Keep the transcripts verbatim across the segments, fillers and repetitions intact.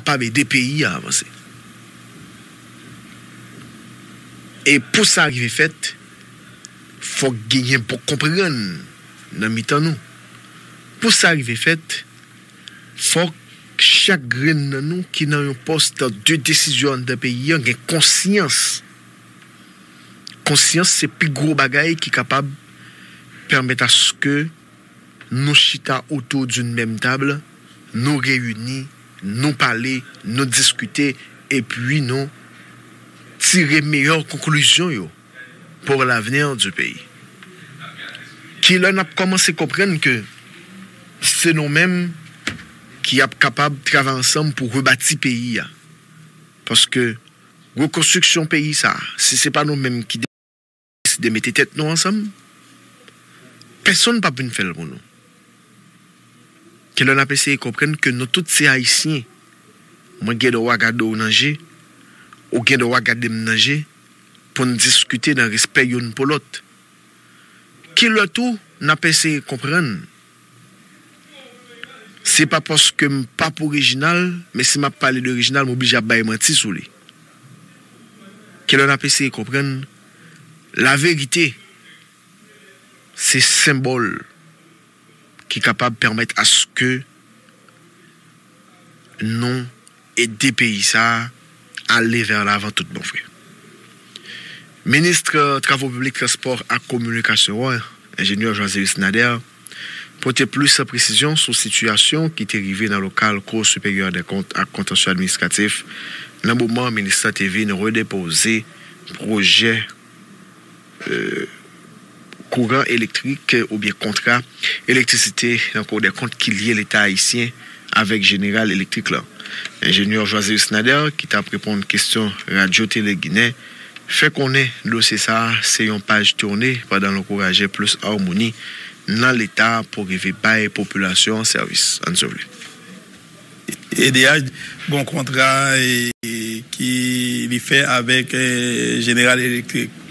kapab ede peyi a avanse. E pou sa rive fèt, fòk genyen bon konprann nan mitan nou. Pou sa rive fèt, fòk chak grenn nan nou ki nan yon pòs de desizyon anndan peyi a gen konsyans. Konsyans se pi gwo bagay ki kapab pèmèt aske nou chita otou d'une menm tab, nou reyini, nou pale, nou diskite, epi nou tire meyè konklizyon yo pour l'avenir du pays. Kilè n ap kòmanse konprann ke se nou menm ki ap kapab travay ansanm pou rebati peyi a? Paske rekonstriksyon peyi sa a, si se pa nou menm ki deside mete tèt nou ansanm, pèsonn p ap vin fè l pou nou. Kilè n ap eseye konprann ke nou tout se Ayisyen. Mwen gen dwa gade w nan je, ou gen dwa gade m nan je, pou n diskite nan respè youn pou lòt. Kilè tou n ap eseye konprann, se pa paske m pa pou Rejinal, men si m ap pale de Rejinal, m oblije ap bay manti sou li. Kilè n ap eseye konprann, laverite se senbòl ki kapab pèmèt aske nou ede peyi sa a ale vè lavan tout bon vre. Minis Travo Piblik, Transpò ak Kominikasyon an, Enjenyè Joiseus Nader, pote plis presizyon sou sitiyasyon ki te rive nan lokal Cour supérieure des comptes ak kontansyon administratif nan moman minis lan te vin redepoze pwojè kouran elektrik oubyen kontra elektrisite nan Cour des comptes ki lye Leta ayisyen avèk Jeneral Elektrik lan. Enjenyè Joiseus Nader, ki t ap reponn kesyon Radyo Tele Ginen, fè konnen dosye sa a se yon paj tounen pandan l ankouraje plis amoni nan Leta pou rive bay popilasyon an sèvis. Ann sivle. E D H gen yon kontra ki li fè avèk Jeneral Elektrik.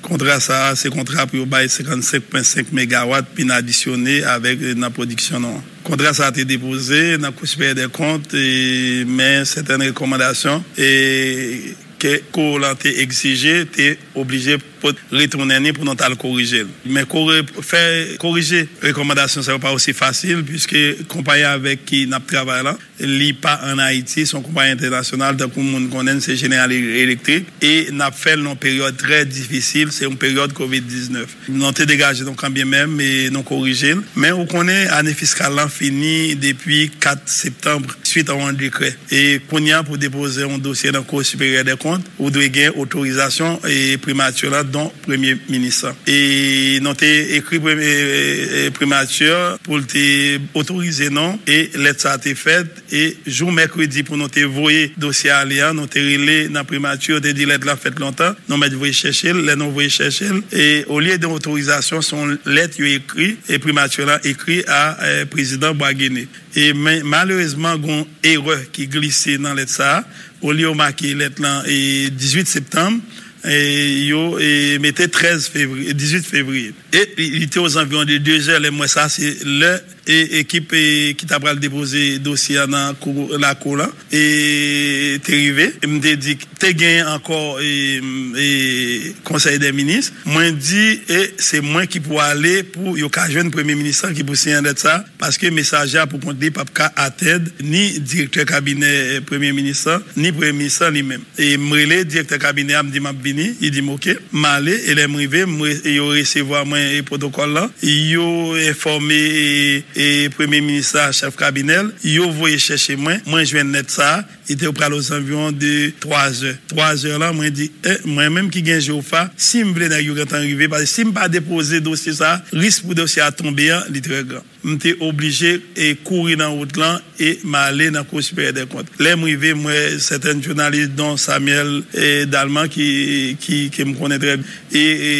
Kontra sa a se kontra pou yo bay senkannsenk pwen senk megawat pi n adisyone avèk nan pwodiksyon nou an. Kontra sa a te depoze nan Kou Siperyè dè Kont, men sètèn rekòmandasyon ke Kou lan te egzije te oblije retounen ni pou nou t al korije l. Men Kou fè korije rekòmandasyon sa yo pa osi fasil, piske konpayi avèk ki n ap travay la, li pa ann Ayiti, se yon konpayi entènasyonal, tankou moun konnen l, se Jeneral Elektrik, e n ap fè l nan yon peryòd trè difisil, se yon peryòd kovid diznèf. Nou te degaje nou kanmenm e nou korije l. Men ou konnen, ane fiskal lan fini depi kat septanm, swit a yon dekrè. E kounye a, pou depoze yon dosye nan Kou Siperyè dè Kont, ou dwe gen otorizasyon e Primati lan, don Premye Minis lan. E nou te ekri Primati pou l te otorize nou, e lèt sa a te fèt. E jou mèkredi pou nou te voye dosye a ale a, nou te rele nan Primati, yo te di lèt la fèt lontan, nou mèt voye chèche l. Lè nou voye chèche l, e olye de otorizasyon, se yon lèt yo ekri, e Primati lan ekri a Prezidan Boisguéné. E men, malerezman, gen yon erè ki glise nan lèt sa a. Olye yo make lèt lan e dizuit septanm, e yo e mete trèz fevriye, dizuit fevriye. E li, li te ozanviwon de de zè, lè m wè sa, se lè e ekip e ki ta pral depoze dosye a nan kou, lakou lan, e te rive. M te di, te gen ankò e, e konsèy dè minis. Mwen di, e se mwen ki pou ale pou yo ka jwenn Premye Minis lan ki pou siyen lèt sa, paske mesaje a pou kont li p ap ka atenn ni direktè kabinè Premye Minis lan, ni Premye Minis lan li menm. E m rele direktè kabinè a, m di m ap vini, li di m oke. M ale, e lè m rive, m re-, yo resevwa mwen e pwotokòl lan. Yo enfòme e, e Premye Minis la, chèf kabinè l, yo voye chèche mwen, mwen jwenn lèt sa a, li te pral ozanviwon de twa zè. Twa zè lan, mwen di, e, mwen menm ki gen je ofa, si m vle nèg yo gentan rive, paske si m pa depoze dosye sa a, risk pou dosye a tonbe an, li trè gran. M te oblije e kouri nan wout lan e m ale nan Kou Siperyè dè Kont. Lè m rive, m wè sètèn jounalis, don Samuel e Dalman ki, ki, ke m konnen trè byen. E, e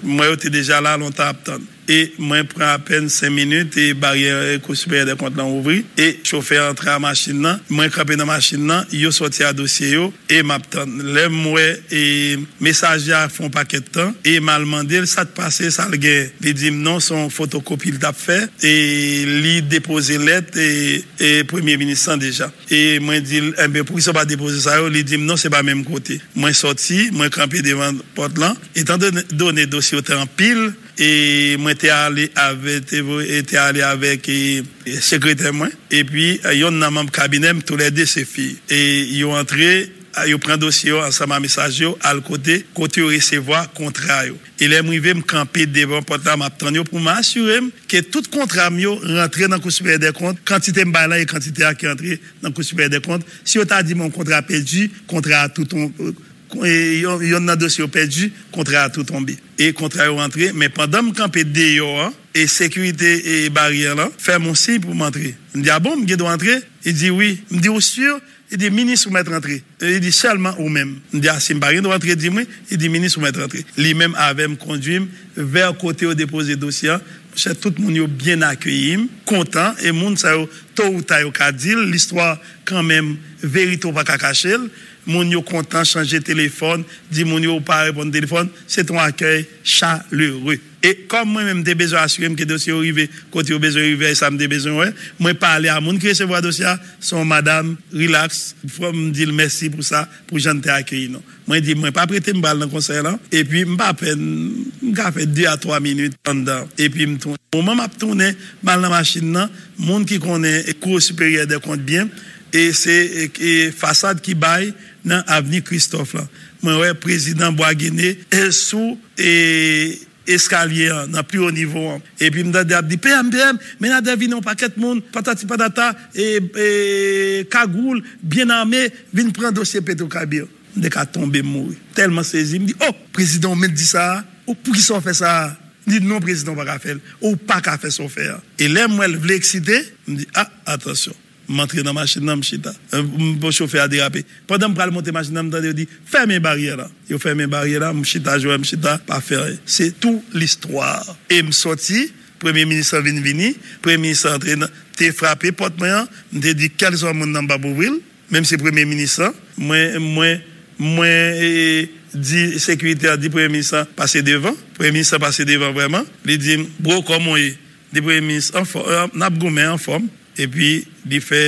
m wè yo te deja la lontan ap tann. E mwen pran apèn senk minit e baryè e Kou Siperyè dè Kont lan ouvri. E chofè an antre a machin nan. Mwen kanpe nan machin nan, yo sòti a dosye yo e m ap tann. Lè m wè e mesaje a fè yon pakèt tan e m al mande l sa k pase, sa l gen. Li di m non, se yon fotokopi l t ap fè. E e li depoze lèt e, e premye minis lan deja. E mwen di l, "Enben, poukisa w pa depoze sa yo?" Li di m, "Non, se pa menm kote." Mwen sòti, mwen kanpe devan pòt lan. Etan done, done dosye yo te anpil, e mwen te ale avè, te, te ale avèk e, e sekretè mwen. Epi, e, yonn nan manm kabinè m, toulède se fi. E yo antre, a, yo pran dosye yo ansanm a mesaj yo, al kote, kote yo resevwa kontra yo. E lè m rive, m kanpe devan pòt la, m ap tann yo pou m asire m ke tout kontra m yo rantre nan Kou Siperyè dè Kont, kantite m bay la e kantite a ki antre nan Kou Siperyè dè Kont. Si yo ta di m yon kontra pèdi, kontra a tou ton-, e, yon, yonn nan dosye yo pèdi, kontra a tou tonbe. E kontra yo rantre, men pandan m kanpe deyò an, e sekirite e baryè lan fè m yon siy pou m antre. M di, "A bon, m gen dwa antre?" Li di, "Wi." M di, "Ou si?" Li di, "Minis ou mèt rantre." Li di, "Sèlman ou menm." M di, "A, si m pa gen dwa antre, di m wi." Li di, "Minis ou mèt rantre." Li menm avè m kondui m vè kote yo depoze dosye an. Monchè, tout moun yo byen akeyi m, kontan, e moun sa yo, to ou ta, yo ka di l, listwa kanmenm, verite ou pa ka kache l. Moun yo kontan, chanje telefòn, di moun yo ou pa reponn telefòn, se te yon akèy chalere. E kòm mwen menm, m te bezwen asire m ke dosye yo rive kote yo bezwen rive, e sa m te bezwen wè, mwen pale a moun ki resevwa dosye a, se yon madanm, rilaks, fò m di l mèsi pou sa, pou jan l te akeyi nou. Mwen di, "Mwen p ap rete, m pral nan konsèy lan." Epi, m pa pè, m ka fè de a twa minit anndan. Epi, m tounen. Moman m ap tounen, m al nan machin nan, moun ki konnen Kou Siperyè dè Kont byen, e se, e, e fasad ki bay nan Avni Kristòf lan. Mwen wè prezidan Bwagene, e, sou, e, eskalye an, nan pi wo nivo an. Epi m tande ap di, "P M, P M, men Nader vini yon pakèt moun, patati patata, e, e, kagoul, byen ame, vin pran dosye Petrocarbures." M te ka tonbe m mouri. Tèlman sezi, m di, "O, prezidan, ou mèt di sa a? Ou, poukisa w fè sa a?" M di, "Non, prezidan, ou pa ka fè l. Ou pa ka fè sa w fè a." E lè m wè l vle eksite, m di, "A, atansyon." M antre nan machin nan, m chita. M, m, bon, chofè a derape. Pandan m pral monte machin nan, m tande yo di, "Fèmen baryè la." Yo fèmen baryè la, m chita, jwè m chita, pa fè anyen. Se tou listwa. E m sòti, premye minis lan vin vini, premye minis lan antre nan, te frape pòt mwen an, m te di, "Kèlswa moun nan, m p ap ouvri l." Menm si premye minis lan, mwen, mwen, mwen, e, di sekirite a, di premye minis lan pase devan. Premye minis lan pase devan vrèman. Li di m, "Bro, kòman w ye?" Li di, "Premye minis, anfò-, e, n ap goumen, anfòm." Epi, li fè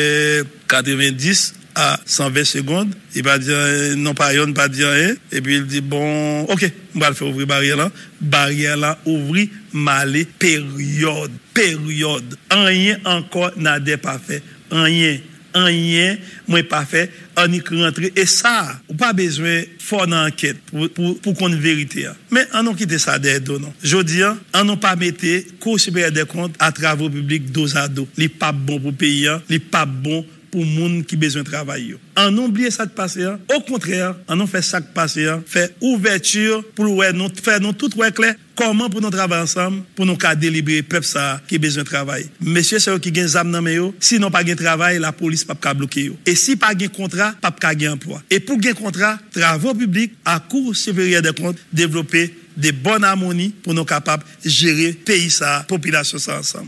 katrevendis a san ven segonn. Li pa di anyen, non pa yonn pa di anyen. Epi, li di, "Bon, oke, m pral fè ouvri baryè lan." Baryè lan ouvri, m ale, peryòd, peryòd. Anyen ankò Nader pa fè. Anyen. Anyen mwen pa fè, annik rantre. E sa, ou pa bezwen fò nan ankèt pou, pou, pou konn verite a. Men, ann nou kite sa dèyè do nou. Jodi a, ann nou pa mete Kou Siperyè dè Kont a Travo Piblik dozado. Li p ap bon pou peyi a, li p ap bon pou moun ki bezwen travay yo. Ann nou bliye sa k pase a. Okontrè, ann nou fè sa k pase a, fè ouvèti pou l wè nou, fè nou tout wè klè. Kòman pou nou travay ansanm pou nou ka delibere pèp sa a ki bezwen travay? Mesye sa yo ki gen zam nan men yo, si nou pa gen travay, lapolis p ap ka bloke yo. E si pa gen kontra, p ap ka gen anplwa. E pou gen kontra, Travo Piblik ak Kou Siperyè dè Kont devlope de bòn amoni pou nou kapab jere peyi sa a, popilasyon sa a ansanm.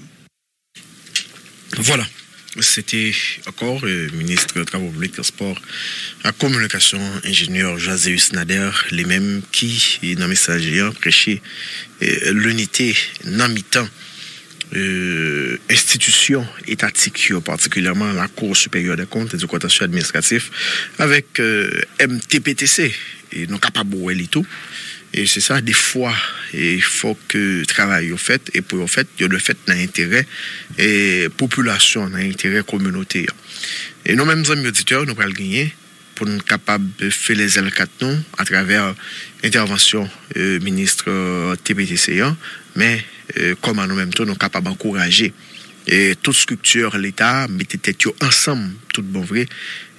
Vwala. Se te ankò, e, minis Travo Piblik, Transpò ak Kominikasyon, enjenyè Joséus Nader, li menm ki, nan mesaj li an, preche, e, linite nan mitan, e, enstitisyon etatik yo, patikilyèman Lakou Siperyè dè Kont e di Kontansye Administratif, avèk, e, M T P T C. E nou kapab wè li tou. E se sa, defwa, e fòk, e, travay yo fèt, e pou yo fèt, yo dwe fèt nan enterè, e, popilasyon, nan enterè kominote a. E nou menm, zanmi oditè, nou pral genyen pou n kapab fè lèzèl kat nou atravè entèvansyon, e, minis, e, T P T C an, men, e, kòman nou menm tou, nou kapab ankouraje, e, tout estrikti Leta mete tèt yo ansanm, tout bon vre,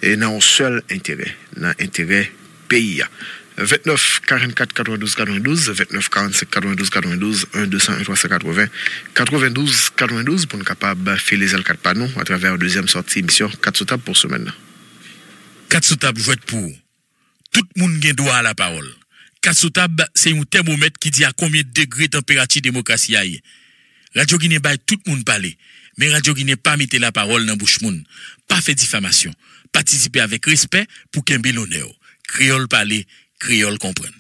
e, nan yon sèl enterè, nan enterè peyi a. Vennèf karannkat katrevendouz katrevendouz, vennèf karannsenk katrevendouz katrevendouz, en de san en twa san katreven, katrevendouz katrevendouz, pou n kapab file zèl kat pa nou atravè dezyèm sòti emisyon Kat sou tab pou semèn nan. Kat sou tab jwèt pou ou. Tout moun gen dwa a lapawòl. Kat sou tab se yon tèmomèt ki di a konbyen degre tanperati demokrasi a ye. Radyo Ginen bay tout moun pale, men Radyo Ginen pa mete lapawòl nan bouch moun. Pa fè difamasyon. Patisipe avèk respè pou kenbe lonè w. Kreyòl pale, kreyòl konprann.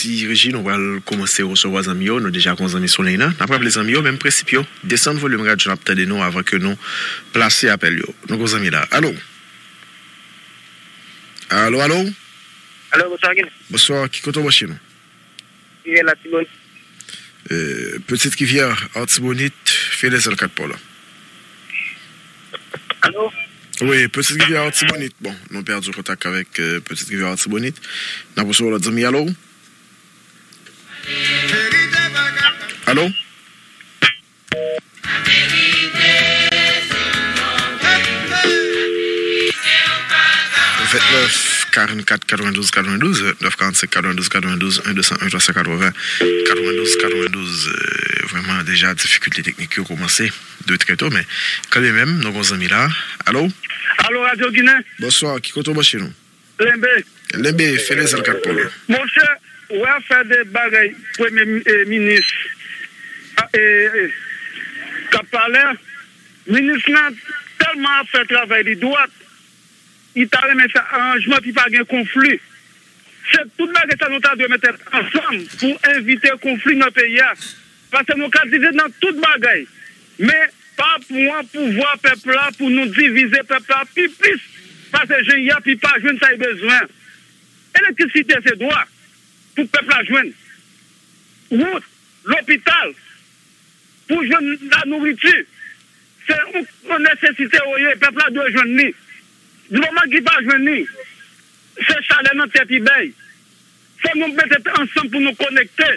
Di reji, nou pral kòmanse resevwa zanmi yo. Nou deja gen zanmi sou liy nan. N ap raple zanmi yo, menm prensip yo. Desann volim radyo n ap tande nou avan ke nou plase apèl yo. Nou gen zanmi la. Alo? Alo, alo? Alo, bonswa, Guy. Bonswa, ki kote w branche nou? Rivyè Latibonit. Euh, Petite Rivière, Artibonite, Felezèl, Katpòl. Alo? Wi, Petite Rivière, Artibonite. Bon, nou pèdi kontak avèk euh, Petite Rivière, Artibonite. N ap resevwa lòt zanmi. Alo? Alo? Vennèf karannkat katrevendouz katrevendouz, vennèf karannsenk katrevendouz katrevendouz, en de san en twa san katreven katrevendouz katrevendouz. Euh, vrèman, deja, difikilte teknik yo kòmanse de trè to, men kanmenm, nou gen zanmi la. Alo? Alo, Radyo Ginen? Bonswa, ki kote w branche nou? Lenbe. Lenbe, Felezèl, Katpòl. Monchè, ou wè afè de bagay premye mi- eh, minis a- eh, eh, k ap pale a, minis lan tèlman ap fè travay li dwat, li ta renmen fè aranjman pou pa gen konfli. Se tout bagay sa nou ta dwe met tèt ansanm pou evite konfli nan peyi a. Paske nou ka divize nan tout bagay. Men pa pran pouvwa pèp la pou nou divize pèp la pi plis pase jan l ye a, pou l pa jwenn sa l bezwen. Elektrisite se dwa pou pèp la jwenn. Wout, lopital, pou jwenn la nouriti. Se yon, yon nesesite yo ye, pèp la dwe jwenn li. Di moman ki pa jwenn li, se chalè nan tèt li bay. Fò nou mete ansanm pou nou konekte.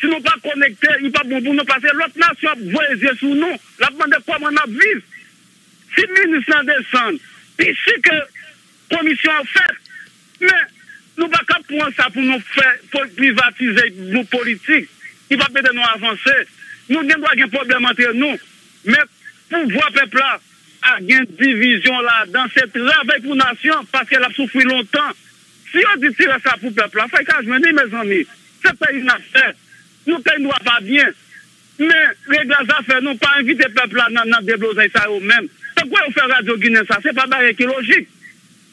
Si nou pa konekte, li p ap bon pou nou, paske lòt nasyon ap voye zye sou nou, l ap mande kòman n ap viv. Si minis lan desann, pi si ke komisyon an fèt, men nou pa ka pran sa pou nou fè pou privatize nou politik. Li p ap ede nou avanse. Nou gen dwa gen pwoblèm antre nou, men pouvwa pèp la pa gen divizyon ladan, se travay pou nasyon, paske l ap soufri lontan. Si yo di tire sa pou pèp la, fò l ka jwenn li, mezanmi. Se peyi n ap fè. Nou peyi nou a pa byen. Men, regle zafè nou, pa envite pèp la nan, nan deblozay sa yo menm. Tankou yo fè Radyo Ginen sa, se pa bagay ki lojik.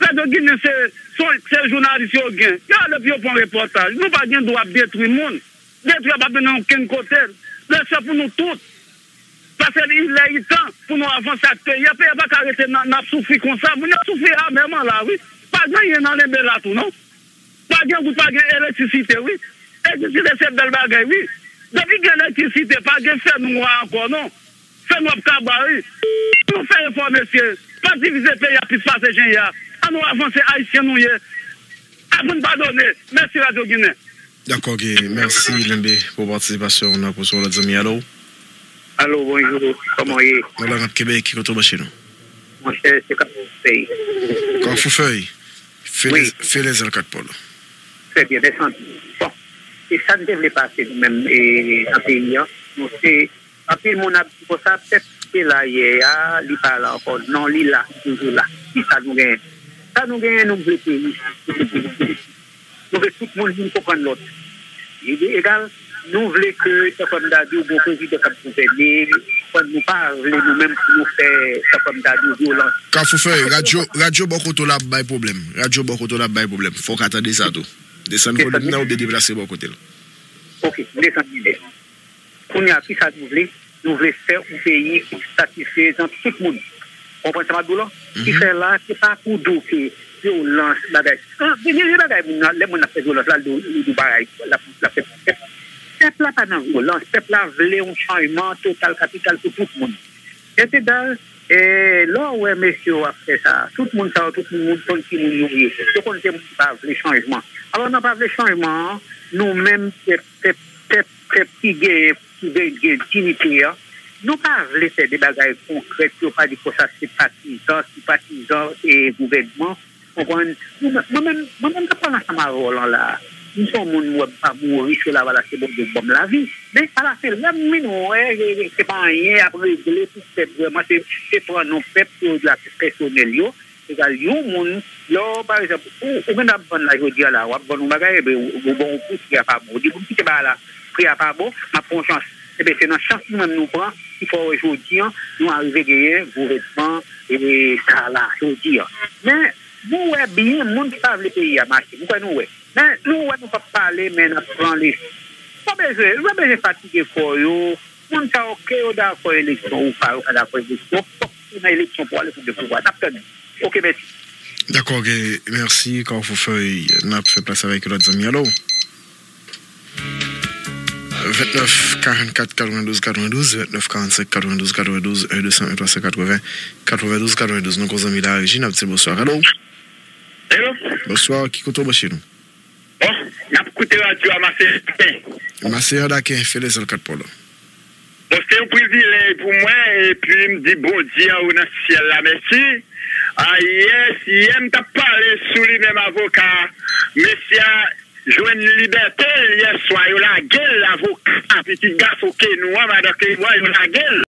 Radyo Ginen se, se, se jounalis yo gen. Yo ale pou yo pran repòtaj. Nou pa gen dwa ap detwi moun. Detwi a p ap mennen okenn kote. Lè se pou nou tout. Paske li lè li tan pou nou avanse ak peyi a. Peyi a pa ka rete nan, n ap soufri konsa. Moun yo soufri amèman la, wi. Pa gen anyen nan Lenbe la tou, non. Pa gen wout, pa gen elektrisite, wi. Elektrisite se bèl bagay, wi. Depi gen elektrisite, pa gen fè nwa ankò, non. Fè nwa ap kaba, wi. Nou fè efò, mesye. Pa divize peyi a plis pase jan l ye a. An nou avanse, Ayisyen nou ye. Aprann padone. Mèsi, Radyo Ginen. Dakò, oke. Mèsi, Lenbe, pou patisipasyon w nan. Pou sou lòt zanmi, alo? Alo, bonjou. Kòman w ye? Nou la, n ap kenbe, ki kote w branche nou? Monchè, se Kafou Fèy. Kafou Fèy. Felez-, Felezèl, Katpòl. Trè byen, mèsi anpil. Bon, e sa n te vle pase nou menm, e, nan peyi a, nou se, anpil moun ap di konsa, pèp ki te la yè a, li pa la ankò. Non, li la, li toujou la. Kisa nou genyen? Sa nou genyen, nou vle peyi. Nou vle tout moun vin konprann lòt. Ide egal, nou vle ke, tankou m ta di w, gen yon prezidan k ap gouvène, nou pa vle nou menm pou nou fè, tankou m ta di w, vyolans. Kafou Fèy, radyo, radyo bò kote w la ap bay pwoblèm. Radyo bò kote w la ap bay pwoblèm. Fò w ka tande sa tou. Desann volim nan oubyen deplase bò kote l. Oke, m desann li nèt. Kounye a, kisa nou vle? Nou vle fè yon peyi ki satisfezan tout moun. Konprann sa m ap di w la? Ki fè la, se pa pou di w ke vyolans, bagay. An, premye bagay, moun nan, lè moun nan ap fè vyolans la, li di w bagay, l ap, l ap fè pèp. Pèp la pa nan vyolans, pèp la vle yon chanjman total kapital pou tout moun. Etsetal, e, lè w wè mesye yo ap fè sa, tout moun sa yo, tout moun, moun konn ki moun yo ye. Yo konn se moun ki pa vle chanjman. Alò, nan pa vle chanjman an, nou menm, pèp, pèp, pèp, pèp ki genyen, ki gen, gen diyite an, nou pa vle fè de bagay konkrèt, yo pa di konsa se patizan, se patizan e gouvènman. Konprann? Nou, mwen menm, mwen menm k ap pale ansanm avè w lan la a, m se yon moun, m wè m pa mouri, se Lavalas, se Bondye k ban m lavi. Men alafen, lè m vin wè, e, e, se pa anyen y ap regle pou pèp vrèman, se, se pran non pèp pou yo di afè pèsonèl yo. Egal, yon moun, lè w, pa egzanp, ou, ou gen dwa ap vann la jodi a la, w ap vann yon bagay, ebyen, ou, ou bon, ou pou pri a pa bon. Ou di, pou m kite bagay la, pri a pa bon, m ap pran yon chans. Ebyen, se nan chans nou menm nou pran, ki fè w wè jodi a, nou arive genyen gouvènman, e, sa la, jodi a. Men, Nou wè byen moun ki pa vle peyi a mache. M kwè nou wè. Men nou wè nou p ap pale, men n ap pran leson. Pa bezwen, nou pa bezwen fatige kò yo. Moun sa yo, ke yo dakò eleksyon ou pa, yo pa dakò eleksyon, fòk ou nan eleksyon pou ale pou gen pouvwa. N ap tann. Oke, mèsi. Dakò, oke, mèsi. Kawfou Fèy, n ap fè plas avèk yon lòt zanmi. Alo? Vennèf karannkat katrevendouz katrevendouz, vennèf karannsenk katrevendouz katrevendouz, en de san en twa san katreven katrevendouz katrevendouz. Nou gon zanmi la reji, n ap di bonswa. Alo? Hello? Bonswa, ki kote w branche nou? Bon, n ap koute radyo a Maseyan Daken. Maseyan Daken, fè lèzòl kat pa w la. Bon, se yon privilèj pou mwen, epi m di Bondye anwo nan syèl la mèsi. A, yès, yè m t ap pale sou li menm avoka. Mesye a jwenn libète l yèswa, yo lage l, avoka, pitit gason Kenou an, madan Kenou an, yo lage l.